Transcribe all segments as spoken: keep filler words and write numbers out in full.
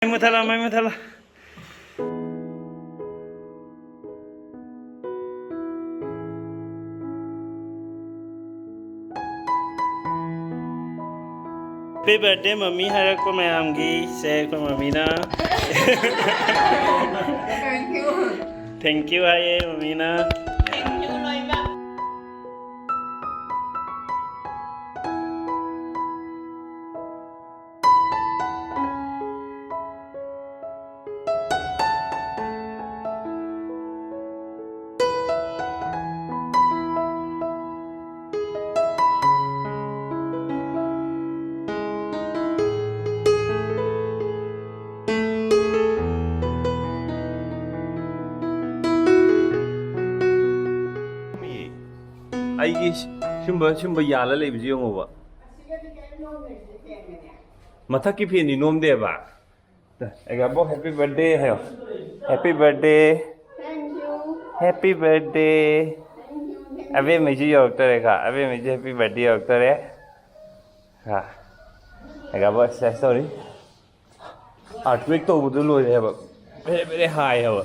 ꯃꯩ ꯃꯨꯊꯠꯂꯣ, ꯃꯩ ꯃꯨꯊꯠꯂꯣ꯫ Happy birthday ꯃꯃꯤ ꯍꯥꯏꯔꯛꯄ ꯃꯌꯥꯝꯒꯤ ꯁꯦ ꯑꯩꯈꯣꯏ ꯃꯃꯤꯅ꯫ Thank you꯫ Thank you ꯍꯥꯏꯌꯦ ꯃꯃꯤꯅ꯫ Thank you ꯂꯣꯏꯅꯃꯛ꯫ ꯑꯩꯒꯤ ꯁꯨꯝꯕ ꯁꯨꯝꯕ ꯌꯥꯜꯂ ꯂꯩꯕꯁꯤ ꯌꯦꯡꯉꯣꯕ꯫ ꯃꯊꯛꯀꯤ ꯐꯦꯟꯗꯤ ꯅꯣꯝꯗꯦꯕ꯫ ꯑꯩꯒ ꯑꯕꯣꯛ happy birthday ꯍꯥꯏꯌꯣ꯫ Happy birthday꯫ Thank you꯫ Happy birthday꯫ Thank you, thank you꯫ ꯑꯕꯦꯝꯃꯩꯁꯨ ꯌꯧꯔꯛꯇꯣꯔꯦꯀꯣ꯫ ꯑꯕꯦꯝꯃꯩꯁꯨ happy birthday ꯌꯧꯔꯛꯇꯣꯔꯦ꯫ ꯍꯥ꯫ ꯑꯩꯒ ꯑꯕꯣꯛ exercise ꯇꯧꯔꯤ꯫ Earthquake ꯇꯧꯕꯗꯨ ꯂꯣꯏꯔꯦ ꯍꯥꯏꯕ꯫ ꯕꯦꯔꯦ ꯕꯦꯔꯦ ꯍꯥꯏ ꯍꯥꯏꯕ꯫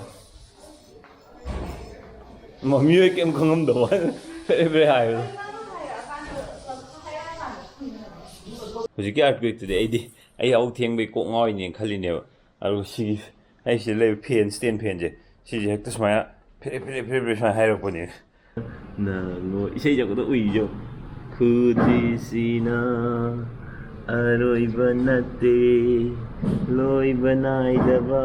ꯃꯃꯤ ꯍꯣꯏ ꯀꯩꯝ ꯈꯪꯉꯝꯗꯕ ꯋꯥꯅꯤ꯫ ꯕꯦꯔꯦ ꯕꯦꯔꯦ ꯍꯥꯏꯕꯗꯣ꯫ ꯍꯧꯖꯤꯛꯀꯤ earthquake ꯇꯨꯗꯤ ꯑꯩꯗꯤ ꯑꯩ ꯌꯥꯍꯧ ꯊꯦꯡꯕꯩ ꯀꯣꯛ ꯉꯥꯎꯔꯤꯅꯦꯅ ꯈꯜꯂꯤꯅꯦꯕ꯫ ꯑꯗꯨꯒ ꯁꯤꯒꯤ ꯑꯩ ꯁꯤꯗ ꯂꯩꯕ ꯐꯦꯟ, stand ꯐꯦꯟꯁꯦ, ꯁꯤꯁꯦ ꯍꯦꯛꯇ ꯁꯨꯃꯥꯏꯅ ꯐꯦꯔꯦ ꯐꯦꯔꯦ ꯐꯦꯔꯦ ꯐꯦꯔꯦ ꯁꯨꯃꯥꯏꯅ ꯍꯥꯏꯔꯛꯄꯅꯦ꯫ ꯅꯪꯉꯣ ꯏꯁꯩ ꯁꯛꯄꯗꯣ ꯎꯏꯌꯣ꯫ ꯈꯨꯖꯤꯁꯤꯅ ꯑꯔꯣꯏꯕ ꯅꯠꯇꯦ, ꯂꯣꯏꯕ ꯅꯥꯏꯗꯕ꯫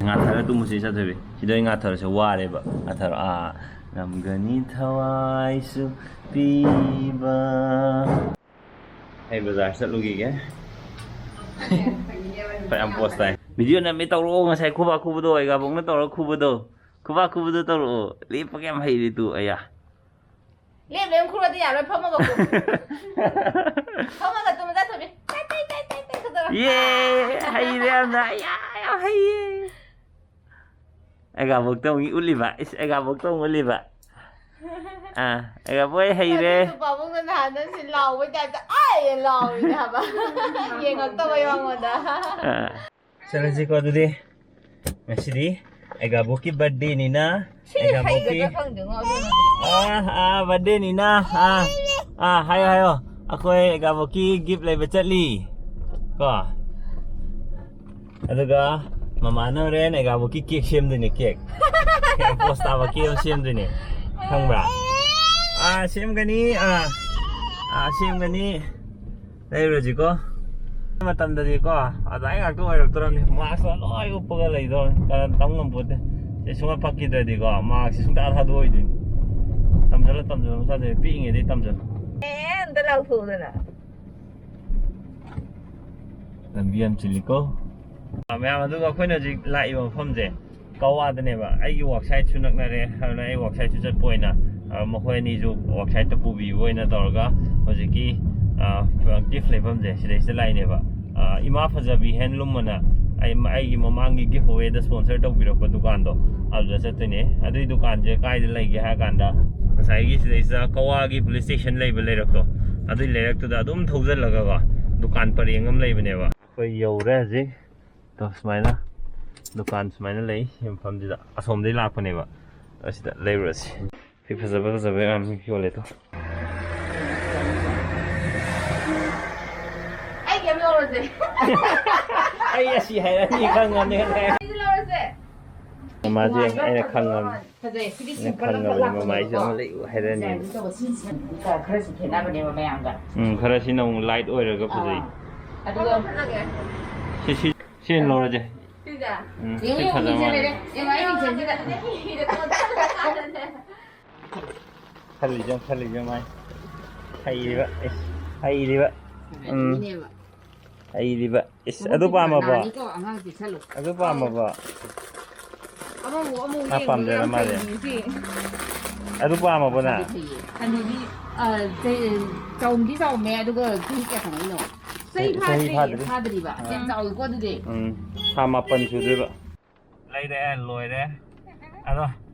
ꯉꯥꯊꯔ ꯇꯨꯝꯃꯨꯁꯦ ꯆꯠꯊꯣꯏꯕꯤ꯫ ꯁꯤꯗ ꯑꯩ ꯉꯥꯊꯔꯁꯦ ꯋꯥꯔꯦꯕ꯫ ꯉꯥꯊꯔ-, ꯑꯥ, ꯉꯝꯒꯅꯤ ꯊꯋꯥꯏꯁꯨ ꯄꯤꯕ꯫ ꯑꯩ ꯕꯖꯥꯔ ꯆꯠꯂꯨꯈꯤꯒꯦ꯫ ꯐꯔꯛ ꯌꯥꯝ ꯄꯣꯁ ꯇꯥꯏ꯫ ꯚꯤꯗꯤꯑꯣ ꯅꯝꯃꯦ ꯇꯧꯔꯛꯑꯣ, ꯉꯁꯥꯏ ꯈꯨꯕꯥꯛ ꯈꯨꯕꯗꯣ, ꯑꯩꯒꯥꯕꯣꯛꯅ ꯇꯧꯔꯒ ꯈꯨꯕꯗꯣ꯫ ꯈꯨꯕꯥꯛ ꯈꯨꯕꯗꯣ ꯇꯧꯔꯛꯑꯣ꯫ ꯂꯦꯞꯄꯒ ꯌꯥꯝ ꯍꯩꯔꯦ ꯇꯨ, ꯑꯌꯥ꯫ ꯂꯦꯞ ꯂꯦꯞ ꯈꯨꯔꯗꯤ ꯌꯥꯔꯣꯏ, ꯐꯝꯃꯒ ꯈꯨ꯫ ꯐꯝꯃꯒ ꯇꯨꯝꯕ ꯆꯠꯊꯣꯛꯄꯤ꯫ ꯇꯩ, ꯇꯩ, ꯇꯩ, ꯇꯩ, ꯇꯩ ꯈꯨꯗꯣ꯫ ꯌꯦ, ꯍꯩꯔꯦ ꯌꯥꯝꯅ꯫ ꯑꯌꯥ, ꯌꯥꯝ ꯍꯩꯌꯦ꯫ ꯑꯩꯒꯥꯕꯣꯛꯇ ꯑꯃꯨꯛ ꯎꯠꯂꯤꯕ꯫ ꯏꯁ, ꯑꯩꯒꯥꯕꯣꯛꯇ ꯑꯃꯨꯛ ꯎꯠꯂꯤꯕ꯫ ꯑꯥ, ꯑꯩꯒꯥꯕꯣꯛ ꯑꯩ ꯍꯩꯔꯦ꯫ ꯑꯗꯨ ꯄꯥꯕꯨꯡꯅ ꯅꯍꯥꯟ ꯅꯪꯁꯦ ꯂꯥꯎꯕꯩ ꯇꯥꯏꯞꯇ ꯑꯥ ꯂꯥꯎꯔꯤꯅꯦ ꯍꯥꯏꯕ꯫ ꯌꯦꯡꯉꯛꯇꯕ ꯃꯉꯣꯟꯗ꯫ ꯑꯥ꯫ ꯆꯠꯂꯁꯤꯀꯣ ꯑꯗꯨꯗꯤ꯫ ꯉꯁꯤꯗꯤ ꯑꯦꯒꯥꯕꯣꯛꯀꯤ ꯕꯥꯔꯗꯦꯅꯤꯅ, ꯁꯤ ꯑꯦꯒꯥꯕꯣꯛꯀꯤ ꯍꯩꯒꯗ꯭ꯔꯥ ꯈꯪꯗꯦꯉꯣ ꯑꯗꯨꯅ꯫ ꯑꯥ ꯑꯥ ꯕꯥꯔꯗꯦꯅꯤꯅ ꯑꯥ ꯑꯥ ꯍꯥꯏꯌꯣ ꯍꯥꯏꯌꯣ꯫ ꯑꯩꯈꯣꯏ ꯑꯦꯒꯥꯕꯣꯛꯀꯤ ꯒꯤꯐ ꯂꯩꯕ ꯆꯠꯂꯤ ꯀꯣ꯫ ꯑꯗꯨꯒ ꯃꯃꯥꯅ ꯍꯣꯔꯦꯟ ꯑꯦꯒꯥꯕꯣꯛꯀꯤ ꯀꯦꯛ ꯁꯦꯝꯗꯣꯏꯅꯦ꯫ ꯀꯦꯛ ꯄꯣꯁ ꯇꯥꯕ ꯀꯦꯛ ꯑꯃ ꯁꯦꯝꯗꯣꯏꯅꯦ꯫ ꯈꯪꯕ꯭ꯔꯥ? ꯑꯥ ꯁꯦꯝꯒꯅꯤ꯫ ꯑꯥ ꯑꯥ ꯁꯦꯝꯒꯅꯤ꯫ ꯂꯩꯔꯨꯔꯁꯤꯀꯣ꯫ ꯃꯇꯝꯗꯗꯤꯀꯣ ꯑꯗꯥꯏ ꯉꯥꯛꯇ ꯑꯣꯏꯔꯛꯇꯧꯔꯕꯅꯤ꯫ ꯃꯥꯛꯁ ꯂꯣꯏ ꯎꯞꯄꯒ ꯂꯩꯗꯧꯔꯕꯅꯤ꯫ ꯀꯅꯥ ꯇꯝ ꯉꯝꯄꯣꯠꯇꯦ꯫ ꯁꯤ ꯁꯨꯡꯐ ꯐꯛꯈꯤꯗ꯭ꯔꯗꯤꯀꯣ ꯃꯥꯛꯁꯤ ꯁꯨꯡꯇꯥ ꯊꯥꯗꯣꯛꯑꯣꯏꯗꯣꯏꯅꯤ꯫ ꯇꯝꯁꯤꯜꯂꯣ ꯇꯝꯁꯤꯜꯂꯣ ꯃꯁꯥꯗ ꯄꯤꯛꯏꯉꯩꯗꯩ ꯇꯝꯁꯤꯜꯂꯣ꯫ ꯑꯦ ꯑꯝꯇ ꯂꯥꯎꯊꯣꯛꯎꯗꯅ꯫ ꯂꯝꯕꯤ ꯌꯥꯝ ꯆꯤꯜꯂꯤꯀꯣ꯫ ꯃꯌꯥꯝ ꯑꯗꯨꯒ ꯑꯩꯈꯣꯏꯅ ꯍꯧꯖꯤꯛ ꯂꯥꯛꯏꯕ ꯃꯐꯝꯁꯦ ꯀꯋꯥꯗꯅꯦꯕ꯫ ꯑꯩꯒꯤ ꯋꯥꯛꯁꯥꯏꯠꯁꯨ ꯅꯛꯅꯔꯦ꯫ ꯑꯗꯨꯅ ꯑꯩ ꯋꯥꯛꯁꯥꯏꯠꯁꯨ ꯆꯠꯄ ꯑꯣꯏꯅ ꯃꯈꯣꯏ ꯑꯅꯤꯁꯨ ꯋꯥꯛꯁꯥꯏꯠꯇ ꯄꯨꯕꯤꯕ ꯑꯣꯏꯅ ꯇꯧꯔꯒ ꯍꯧꯖꯤꯛꯀꯤ ꯒꯤꯐ ꯂꯩꯐꯝꯁꯦ ꯁꯤꯗꯩꯁꯤꯗ ꯂꯥꯛꯏꯅꯦꯕ꯫ ꯏꯃꯥ ꯐꯖꯕꯤ ꯍꯦꯟꯂꯨꯝ ꯑꯅ ꯑꯩ ꯑꯩꯒꯤ ꯃꯃꯥꯡꯒꯤ ꯒꯤꯐ ꯑꯋꯦꯗ ꯁ꯭ꯄꯣꯟꯁꯔ ꯇꯧꯕꯤꯔꯛꯄ ꯗꯨꯀꯥꯟꯗꯣ ꯑꯗꯨꯗ ꯆꯠꯇꯣꯏꯅꯦ꯫ ꯑꯗꯨꯒꯤ ꯗꯨꯀꯥꯟꯁꯦ ꯀꯥꯏꯗ ꯂꯩꯒꯦ ꯍꯥꯏꯔ ꯀꯥꯟꯗ ꯉꯁꯥꯏꯒꯤ ꯁꯤꯗꯩꯁꯤꯗ ꯀꯋꯥꯒꯤ ꯄꯨꯂꯤꯁ ꯁ꯭ꯇꯦꯁꯟ ꯂꯩꯕ ꯂꯩꯔꯛꯇꯣ ꯑꯗꯨꯏ ꯂꯩꯔꯛꯇꯨꯗ ꯑꯗꯨꯝ ꯊꯧꯖꯤꯜꯂꯒꯀꯣ ꯗꯨꯀꯥꯟ ꯄꯔꯦꯡ ꯑꯃ ꯂꯩꯕꯅꯦꯕ꯫ ꯑꯩꯈꯣꯏ ꯌꯧꯔꯦ ꯍꯧꯖꯤꯛ꯫ ꯑꯗꯣ ꯁꯨꯃꯥꯏꯅ ꯗꯨꯀꯥꯟ ꯁꯨꯃꯥꯏꯅ ꯂꯩ ꯁꯤ ꯃꯐꯝꯁꯤꯗ꯫ ꯑꯁꯣꯝꯗꯒꯤ ꯂꯥꯛꯄꯅꯦꯕ꯫ ꯑꯁꯤꯗ ꯂꯩꯔꯨꯔꯁꯤ꯫ ꯐꯤ ꯐꯖꯕ ꯐꯖꯕ ꯌꯥꯝ ꯌꯣꯜꯂꯦ ꯑꯗꯣ꯫ ꯑꯩ ꯀꯩꯝ ꯂꯧꯔꯁꯦ꯫ ꯑꯩ ꯑꯁꯤ ꯍꯥꯏꯔꯅꯤ ꯈꯪꯉꯕꯅꯦ꯫ ꯑꯩꯁꯨ ꯂꯧꯔꯁꯦ꯫ ꯃꯃꯥꯁꯦ ꯑꯩꯅ ꯈꯪꯉꯕꯅꯤ꯫ ꯐꯖꯩ ꯁꯤꯗꯤ ꯑꯩꯅ ꯁꯤꯝꯄꯜ ꯑꯃꯈꯛ ꯈꯪꯉꯕꯅꯤ ꯃꯃꯥꯏꯁꯦ ꯂꯥꯛꯄꯅꯦꯕꯀꯣ꯫ ꯑꯃ ꯂꯩꯌꯨ ꯍꯥꯏꯔꯅꯤ꯫ ꯗꯤꯖꯥꯏꯟꯁꯦ ꯇꯧꯕ ꯁꯤ ꯁꯤꯝꯄꯜ ꯈꯔꯁꯨ ꯈꯦꯠꯅꯕꯅꯦꯕ ꯃꯌꯥꯝꯒ꯫ ꯎꯝ ꯈꯔꯁꯤꯅ ꯑꯃꯨꯛ ꯂꯥꯏꯠ ꯑꯣꯏꯔꯒ ꯐꯖꯩ꯫ ꯑꯗꯨꯒ ꯐꯖꯒꯦ꯫ ꯁꯤ ꯁꯤ ꯁꯤ ꯂꯧꯔꯁꯦ꯫ ꯁꯤꯁꯦ꯫ ꯎꯝ ꯌꯦꯡꯉꯨ ꯁꯤ ꯌꯦꯡꯉꯨ ꯐꯖꯕ ꯃꯤꯡꯁꯦꯜ ꯃꯥꯜꯂꯦ꯫ ꯂꯩꯔꯦ꯫ ꯌꯦꯡꯉꯨ ꯑꯩ ꯃꯤꯡꯁꯦꯜꯁꯤꯗ꯫ ꯈꯜꯂꯤꯁꯦ ꯈꯜꯂꯤꯁꯦ ꯃꯥꯏ꯫ ꯍꯩꯔꯤꯕ ꯏꯁ, ꯍꯩꯔꯤꯕ꯫ ꯎꯝ꯫ ꯃꯤꯅꯦꯕ꯫ ꯍꯩꯔꯤꯕ ꯏꯁ꯫ ꯑꯗꯨ ꯄꯥꯝꯃꯕꯣ? ꯅꯥꯅꯤꯀꯣ ꯑꯉꯥꯡ ꯆꯦꯛꯁꯜꯂꯨ꯫ ꯑꯗꯨ ꯄꯥꯝꯃꯕꯣ? ꯑꯃꯕꯨ ꯑꯃꯕꯨ ꯃꯥ ꯌꯦꯡꯕꯗ ꯄꯥꯝꯖꯔ ꯌꯥꯝ ꯃꯥꯜꯂꯦ꯫ ꯐꯩ ꯁꯤ꯫ ꯑꯗꯨ ꯄꯥꯝꯃꯕꯣ ꯅꯪ? ꯐꯩꯌꯦ꯫ ꯍꯅꯨꯕꯤ ꯑ, ꯆꯦ-, ꯆꯥꯎꯝꯗꯤ ꯆꯥꯎꯃꯦ ꯑꯗꯨꯒ ꯆꯍꯤ ꯀꯌꯥ ꯁꯥꯟꯅꯩꯅꯣ? ꯆꯍꯤ ꯆꯍꯤ ꯐꯥꯗ꯭ꯔꯤ ꯐꯥꯗ꯭ꯔꯤ꯫ ꯐꯥꯗ꯭ꯔꯤꯕ꯫ ꯌꯥꯝ ꯆꯥꯎꯏꯀꯣ ꯑꯗꯨꯗꯤ꯫ ꯎꯝ ꯊꯥ ꯃꯥꯄꯟ ꯁꯨꯗꯣꯏꯕ꯫ ꯂꯩꯔꯦ ꯂꯣꯏꯔꯦ꯫ ꯑꯗꯣ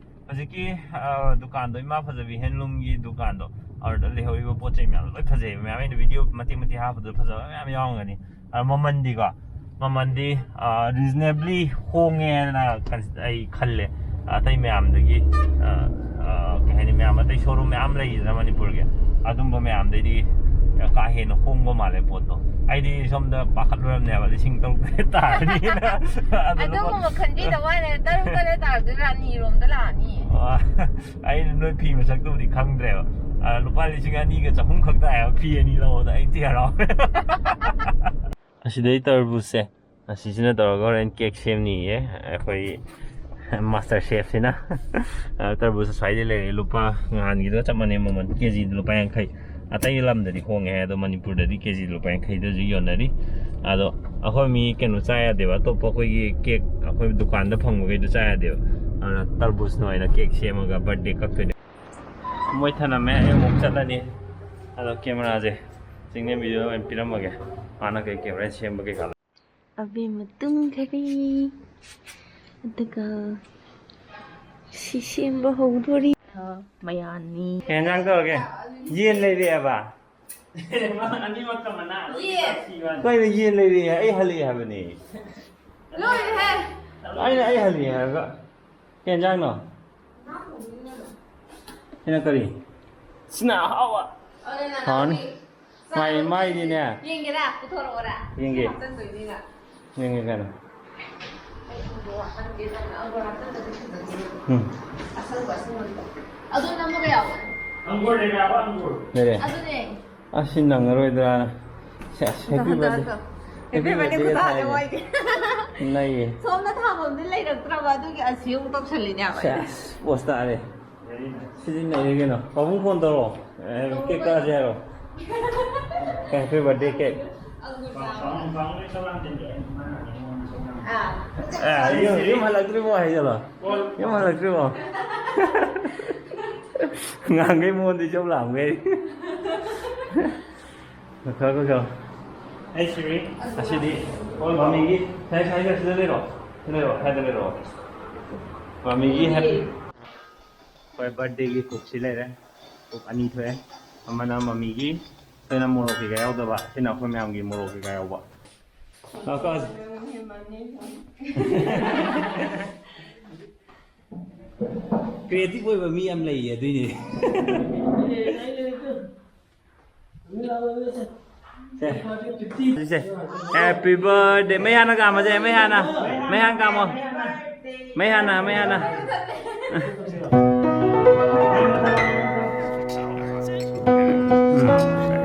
ꯍꯧꯖꯤꯛꯀꯤ ꯑ, ꯗꯨꯀꯥꯟꯗꯣ ꯏꯃꯥ ꯐꯖꯕꯤ ꯍꯦꯟꯂꯨꯝꯒꯤ ꯗꯨꯀꯥꯟꯗꯣ ꯑꯗꯨꯗ ꯂꯩꯍꯧꯔꯤꯕ ꯄꯣꯠ ꯆꯩ ꯃꯌꯥꯝꯗꯣ ꯂꯣꯏ ꯐꯖꯩꯕ ꯃꯌꯥꯝ꯫ ꯑꯩꯅ ꯚꯤꯗꯤꯑꯣ ꯃꯇꯦꯛ ꯃꯇꯦꯛ ꯍꯥꯞꯄꯗꯣ ꯐꯖꯕ ꯃꯌꯥꯝ ꯌꯥꯎꯔꯝꯒꯅꯤ꯫ ꯑꯗꯣ ꯃꯃꯟꯗꯤꯀꯣ ꯃꯃꯜꯗꯤ ꯔꯤꯖꯅꯦꯕꯂꯤ ꯍꯣꯡꯉꯦꯅ ꯑꯩ ꯈꯜꯂꯦ꯫ ꯑꯇꯩ ꯃꯌꯥꯝꯗꯒꯤ, ꯑ, ꯑ, ꯀꯩ ꯍꯥꯏꯅꯤ, ꯃꯌꯥꯝ, ꯑꯇꯩ ꯁꯣꯔꯨꯝ ꯃꯌꯥꯝ ꯂꯩꯗꯅ ꯃꯅꯤꯄꯨꯔꯒꯤ, ꯑꯗꯨꯝꯕ ꯃꯌꯥꯝꯗꯩꯗꯤ ꯀꯥ ꯍꯦꯟꯅ ꯍꯣꯡꯕ ꯃꯥꯜꯂꯦ ꯄꯣꯠꯇꯣ꯫ ꯑꯩꯗꯤ ꯁꯣꯝꯗ ꯄꯥꯈꯠꯂꯨꯔꯝꯅꯦꯕ, ꯂꯤꯁꯤꯡ ꯇꯔꯨꯛ ꯇꯔꯦꯠ ꯇꯥꯔꯅꯤꯅ꯫ ꯑꯗꯨ ꯂꯨꯄꯥ ꯑꯗꯨꯒꯨꯝꯕ ꯈꯟꯕꯤꯗ ꯋꯥꯅꯦ, ꯇꯔꯨꯛ ꯇꯔꯦꯠ ꯇꯥꯔꯗꯣꯏꯔꯥ, ꯑꯅꯤꯔꯣꯝꯗ ꯂꯥꯛꯑꯅꯤ꯫ ꯑ, ꯑꯩꯅ ꯅꯣꯏ ꯐꯤ ꯃꯁꯛꯇꯨꯕꯨꯗꯤ ꯈꯪꯗ꯭ꯔꯦꯕ꯫ ꯑ, ꯂꯨꯄꯥ ꯂꯤꯁꯤꯡ ꯑꯅꯤꯒ ꯆꯍꯨꯝ ꯈꯛ ꯇꯥꯏꯌꯦꯕ, ꯐꯤ ꯑꯅꯤ ꯂꯧꯕꯗ ꯑꯩꯗꯤ ꯍꯔꯥꯎꯔꯦ꯫ ꯑꯁꯤꯗꯩ ꯇꯔꯕꯨꯖꯁꯦ, ꯑꯁꯤꯁꯤꯅ ꯇꯧꯔꯒ ꯍꯣꯔꯦꯟ ꯀꯦꯛ ꯁꯦꯝꯅꯤꯌꯦ ꯑꯩꯈꯣꯏ ꯃꯥꯁꯇꯔ ꯁꯦꯐꯁꯤꯅ꯫ ꯇꯔꯕꯨꯖ ꯑꯁ꯭ꯋꯥꯏꯗꯩ ꯂꯩꯔꯦ, ꯂꯨꯄꯥ, ꯅꯍꯥꯟꯒꯤꯗꯨꯒ ꯆꯞ ꯃꯥꯟꯅꯩ ꯃꯃꯜ, ꯀꯦ ꯖꯤꯗ ꯂꯨꯄꯥ ꯌꯥꯡꯈꯩ꯫ ꯑꯇꯩ ꯂꯝꯗꯗꯤ ꯍꯣꯡꯉꯦ ꯍꯥꯏ, ꯑꯗꯣ ꯃꯅꯤꯄꯨꯔꯗꯗꯤ ꯀꯦ ꯖꯤꯗ ꯂꯨꯄꯥ ꯌꯥꯡꯈꯩꯗꯁꯨ ꯌꯣꯟꯅꯔꯤ꯫ ꯑꯗꯣ ꯑꯩꯈꯣꯏ ꯃꯤ ꯀꯩꯅꯣ ꯆꯥ ꯌꯥꯗꯦꯕ, ꯑꯇꯣꯞꯄ ꯑꯩꯈꯣꯏꯒꯤ ꯀꯦꯛ ꯑꯩꯈꯣꯏ ꯗꯨꯀꯥꯟꯗ ꯐꯪꯕꯈꯩꯗꯣ ꯆꯥ ꯌꯥꯗꯦꯕ꯫ ꯑꯗꯨꯅ ꯇꯔꯕꯨꯖꯅ ꯑꯣꯏꯅ ꯀꯦꯛ ꯁꯦꯝꯃꯒ ꯕꯥꯔꯗꯦ ꯀꯛꯇꯣꯏꯅꯦ꯫ ꯃꯣꯏ ꯊꯅꯝꯃꯦ, ꯑꯩ ꯑꯃꯨꯛ ꯆꯠꯂꯅꯤ꯫ ꯑꯗꯣ ꯀꯦꯃꯦꯔꯥꯁꯦ ꯆꯤꯡꯂꯦꯝꯕꯤꯗꯨꯗ ꯑꯣꯏꯅ ꯄꯤꯔꯝꯃꯒꯦ, ꯃꯥꯅ ꯀꯩ ꯀꯩ ꯍꯣꯔꯦꯟ ꯁꯦꯝꯕ ꯀꯩꯀꯥ꯫ ꯑꯕꯦꯝꯃ ꯇꯨꯝꯈꯔꯦ꯫ ꯑꯗꯨꯒ ꯁꯤ ꯁꯦꯝꯕ ꯍꯧꯗꯣꯔꯤ꯫ ꯃꯌꯥꯟꯅꯤ꯫ ꯀꯩ ꯌꯦꯟꯖꯥꯡ ꯇꯧꯔꯒꯦ? ꯌꯦꯟ ꯂꯩꯔꯛꯑꯦꯕ? ꯑꯅꯤꯃꯛꯇ ꯃꯅꯥ ꯂꯣꯏ ꯌꯦꯟ꯫ ꯆꯥꯊꯤꯕ ꯋꯥꯅꯤ꯫ ꯀꯩꯅꯣ ꯌꯦꯟ ꯂꯩꯔꯛꯑꯦ? ꯑꯩ ꯍꯜꯂꯛꯑꯦ ꯍꯥꯏꯕꯅꯦ꯫ ꯂꯣꯏꯔꯦꯍꯦ꯫ ꯑꯩꯅ ꯑꯩ ꯍꯜꯂꯛꯑꯦ ꯍꯥꯏꯔꯒ꯫ ꯀꯩ ꯌꯦꯟꯖꯥꯡꯅꯣ? ꯁꯤꯅ ꯀꯔꯤ? ꯁꯤꯅ ꯑꯍꯥꯎꯕ꯫ ꯍꯥꯎꯅꯤ꯫ ꯃꯥꯏ, ꯃꯥꯏꯗꯤꯅꯦ꯫ ꯌꯦꯡꯒꯦꯔꯥ? ꯄꯨꯊꯣꯔꯛꯑꯣꯔꯥ? ꯌꯦꯡꯒꯦ꯫ ꯍꯥꯞꯆꯟꯗꯣꯏꯅꯤꯅ꯫ ꯌꯦꯡꯒꯦ ꯀꯩꯅꯣ꯫ ꯑꯩ ꯎꯗꯣ ꯍꯥꯞꯆꯟꯒꯦ ꯇꯧꯅꯦ꯫ ꯑꯪꯒꯨꯔ ꯍꯥꯞꯆꯟꯗ꯭ꯔꯗꯤ ꯐꯖꯗꯦ꯫ ꯎꯝ꯫ ꯑꯁꯪꯕ, ꯑꯁꯪꯕꯗꯣ꯫ ꯑꯗꯣ ꯅꯝꯕ ꯀꯌꯥ ꯋꯥꯠꯂꯤ? ꯑꯪꯒꯨꯔ ꯂꯩꯔꯕ, ꯑꯪꯒꯨꯔ? ꯂꯩꯔꯦ꯫ ꯑꯗꯨꯅꯦ꯫ ꯑꯁ, ꯁꯤ ꯅꯪꯉꯔꯣꯏꯗ꯭ꯔꯥꯅ꯫ ꯁꯦꯁ, happy birthday꯫ Happy birthday ꯈꯨꯇꯥꯗꯣ ꯊꯥꯏꯅꯦ꯫ ꯃꯣꯏꯗꯤ꯫ ꯅꯩꯌꯦ꯫ ꯁꯣꯝꯗ ꯊꯥꯐꯝꯗꯤ ꯂꯩꯔꯛꯇ꯭ꯔꯕ, ꯑꯗꯨꯒꯤ ꯑꯁꯤ ꯑꯃꯨꯛ ꯇꯧꯁꯜꯂꯤꯅꯦꯕ ꯑꯩꯅ꯫ ꯁꯦꯁ, ꯄꯣꯁ ꯇꯥꯔꯦ꯫ ꯁꯤꯗꯤ ꯅꯩꯔꯦ ꯀꯩꯅꯣ꯫ ꯄꯥꯕꯨꯡ ꯐꯣꯟ ꯇꯧꯔꯣ꯫ ꯑꯦ, ꯀꯦꯛ ꯀꯛꯑꯁꯦ ꯍꯥꯏꯔꯣ꯫ Happy birthday cake꯫ ꯑꯥ꯫ ꯑꯦ, ꯌꯨꯝ, ꯌꯨꯝ ꯍꯜꯂꯛꯇ꯭ꯔꯤꯕꯣ ꯍꯥꯏꯖꯜꯂꯣ꯫ ꯌꯨꯝ ꯍꯜꯂꯛꯇ꯭ꯔꯤꯕꯣ? ꯉꯍꯥꯟꯈꯩ ꯃꯉꯣꯟꯗ ꯏꯆꯧ ꯂꯥꯛꯑꯝꯈꯩ꯫ ꯀꯛꯈ꯭ꯔꯣ, ꯀꯛꯈ꯭ꯔꯣ꯫ ꯑꯩ ꯁꯤꯔꯤ꯫ ꯑꯁꯤꯗꯤ ꯃꯃꯤꯒꯤ, ꯁꯥꯏ, ꯁꯥꯏ, ꯁꯤꯗ ꯂꯩꯔꯣ꯫ ꯁꯤꯗ ꯂꯩꯔꯣ, ꯁ꯭ꯋꯥꯏꯗ ꯂꯩꯔꯣ꯫ ꯃꯃꯤꯒꯤ ꯍꯦꯞ-, ꯑꯩꯈꯣꯏ ꯕꯥꯔꯗꯦꯒꯤ ꯀꯨꯛꯁꯤ ꯂꯩꯔꯦ꯫ ꯀꯨꯛ ꯑꯅꯤ ꯊꯣꯛꯑꯦ꯫ ꯑꯃꯅ ꯃꯃꯤꯒꯤ, ꯑꯩꯈꯣꯏꯅ ꯃꯣꯔꯣꯛ ꯀꯩꯀꯥ ꯌꯥꯎꯗꯕ, ꯁꯤꯅ ꯑꯩꯈꯣꯏ ꯃꯌꯥꯝꯒꯤ ꯃꯣꯔꯣꯛ ꯀꯩꯀꯥ ꯌꯥꯎꯕ꯫ ꯀꯥꯎ, ꯀꯥꯎ꯫ ꯀ꯭ꯔꯤꯌꯦꯇꯤꯚ ꯑꯣꯏꯕ ꯃꯤ ꯌꯥꯝ ꯂꯩꯌꯦ, ꯑꯗꯨꯏꯅꯦ꯫ ꯁꯦ꯫ ꯁꯦ꯫ Happy birthday꯫ ꯃꯩ ꯍꯥꯟꯅ ꯀꯥꯝꯃꯁꯦ, ꯃꯩ ꯍꯥꯟꯅ꯫ ꯃꯩ ꯍꯥꯟꯅ ꯀꯥꯝꯃꯣ꯫ ꯃꯩ ꯍꯥꯟꯅ, ꯃꯩ ꯍꯥꯟꯅ꯫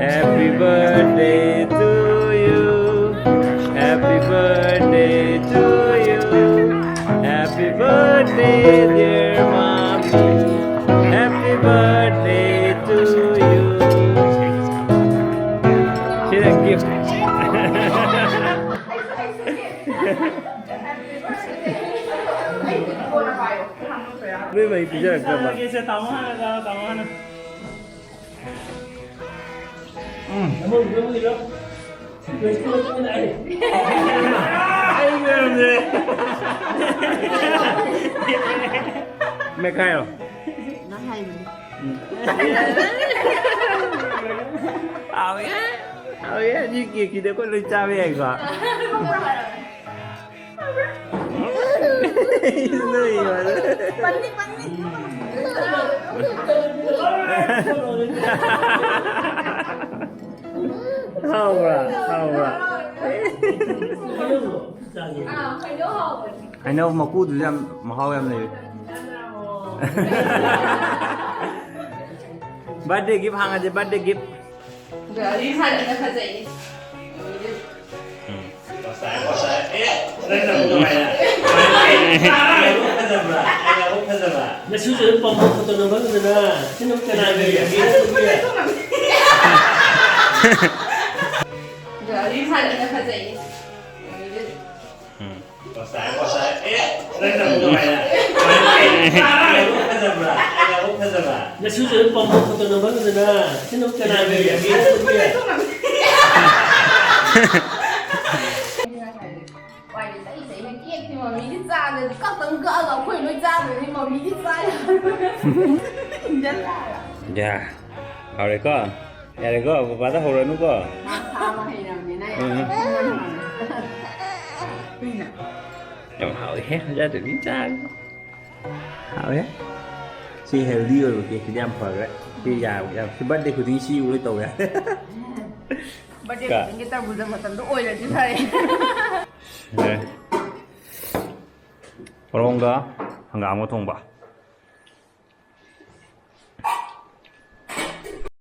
Happy birthday to you. Happy birthday to you. Happy birthday, dear mommy. Happy birthday to you. Sila gift. ꯅꯣꯏ ꯃꯩ ꯄꯤꯖꯔꯛꯇ꯭ꯔꯕ? ꯆꯥꯔꯒꯦꯁꯦ, ꯇꯥꯃꯣ ꯍꯥꯟꯅ ꯆꯥꯔꯣ, ꯇꯥꯃꯣ ꯍꯥꯟꯅ꯫ ꯎꯝ꯫ ꯑꯩ ꯃꯔꯝꯁꯦ꯫ ꯃꯦꯠꯈꯥꯏꯔꯣ꯫ ꯅꯪ ꯍꯥꯏꯕꯅꯤ꯫ ꯎꯝ꯫ ꯍꯥꯎꯋꯦ꯫ ꯍꯥꯎꯋꯦ꯫ ꯑꯁꯤ ꯀꯦꯛꯁꯤꯗꯤ ꯑꯩꯈꯣꯏ ꯂꯣꯏ ꯆꯥꯕ ꯌꯥꯏꯀꯣ? ꯅꯣꯏ ꯋꯥꯗꯣ꯫ ꯄꯟꯅꯤ, ꯄꯟꯅꯤ꯫ ꯍꯥꯎꯕ꯭ꯔꯥ? ꯍꯥꯎꯕ꯭ꯔꯥ? ꯑꯥ, ꯍꯩꯅꯧ ꯍꯥꯎꯕꯅꯦ꯫ ꯍꯩꯅꯧ ꯃꯀꯨꯗꯨꯁꯨ ꯌꯥꯝ ꯃꯍꯥꯎ ꯌꯥꯝ ꯂꯩ꯫ Birthday gift ꯍꯥꯡꯉꯁꯦ, birthday gift꯫ ꯑꯗꯣ ꯑꯗꯨꯒꯤ ꯁꯥꯏꯗꯅ ꯐꯖꯩꯌꯦ꯫ ꯎꯝ꯫ ꯉꯁꯥꯏ, ꯉꯁꯥꯏ꯫ ꯑꯦ, ꯅꯪꯅ ꯑꯃꯨꯛ ꯀꯃꯥꯏꯅ? ꯑꯩꯅ ꯑꯃꯨꯛ ꯐꯖꯕ꯭ꯔꯥ? ꯑꯩꯅ ꯑꯃꯨꯛ ꯐꯖꯕ꯭ꯔꯥ? ꯅꯁꯨꯁꯨ ꯑꯗꯨꯝ ꯄꯥꯝꯕ ꯐꯣꯇꯣ ꯅꯝꯕꯗꯨꯗꯅ ꯁꯤ ꯑꯗꯨꯝ ꯀꯅꯥꯒꯤ ꯑꯗꯣ ꯑꯗꯨꯒꯤ ꯁꯥꯏꯗꯅ ꯐꯖꯩꯌꯦ꯫ ꯎꯝ꯫ ꯉꯁꯥꯏ, ꯉꯁꯥꯏ꯫ ꯑꯦ, ꯅꯪꯅ ꯑꯃꯨꯛ ꯀꯃꯥꯏꯅ? ꯑꯩꯅ ꯑꯃꯨꯛ ꯐꯖꯕ꯭ꯔꯥ? ꯑꯩꯅ ꯑꯃꯨꯛ ꯐꯖꯕ꯭ꯔꯥ? ꯅꯁꯨꯁꯨ ꯑꯗꯨꯝ ꯄꯥꯝꯕ ꯐꯣꯇꯣ ꯅꯝꯕꯗꯨꯗꯅ ꯁꯤ ꯑꯗꯨꯝ ꯀꯅꯥꯒꯤ ꯑꯗꯨꯒꯤ ꯎꯄꯥꯏ ꯂꯩ, ꯆꯩ ꯆꯩꯅ ꯀꯦꯛꯇꯤ ꯃꯃꯤꯗꯤ ꯆꯥꯗ꯭ꯔꯗꯤ ꯀꯛꯇꯪ ꯀꯛꯑꯒ ꯑꯩꯈꯣꯏ ꯂꯣꯏ ꯆꯥꯗꯣꯏꯅꯤ, ꯃꯃꯤꯗꯤ ꯆꯥ ꯌꯥꯔꯣꯏ꯫ ꯏꯟꯖꯜꯂꯛꯑꯒ꯫ ꯌꯥ, ꯍꯥꯎꯔꯦꯀꯣ? ꯌꯥꯔꯦꯀꯣ, ꯄꯄꯥꯗ ꯍꯧꯔꯅꯨꯀꯣ꯫ ꯃꯥ ꯊꯥꯕ ꯍꯩꯔꯕꯅꯤꯅ ꯎꯝ꯫ ꯌꯥꯔꯦ꯫ ꯌꯥꯝ ꯍꯥꯎꯋꯤꯍꯦ, ꯍꯧꯖꯤꯛ ꯑꯗꯨꯗꯤ ꯆꯥꯔꯒ꯫ ꯍꯥꯎꯋꯦ꯫ ꯁꯤ healthy ꯑꯣꯏꯕ cakeꯁꯤꯗꯤ ꯌꯥꯝ ꯐꯈ꯭ꯔꯦ꯫ ꯁꯤ ꯌꯥꯕ ꯌꯥꯝ, ꯁꯤ birthday ꯈꯨꯗꯤꯡꯒꯤ ꯁꯤ ꯎꯔꯣꯏ ꯇꯧꯋꯦ꯫ Birthday ꯀ- ꯈꯨꯗꯤꯡꯒꯤ ꯇꯔꯕꯨꯖ ꯃꯇꯝꯗꯣ ꯑꯣꯏꯔꯗꯤ ꯐꯔꯦ꯫ ꯑꯦ꯫ ꯄꯔꯣꯡꯒ ꯍꯪꯒꯥꯝꯒ ꯊꯣꯡꯕ꯫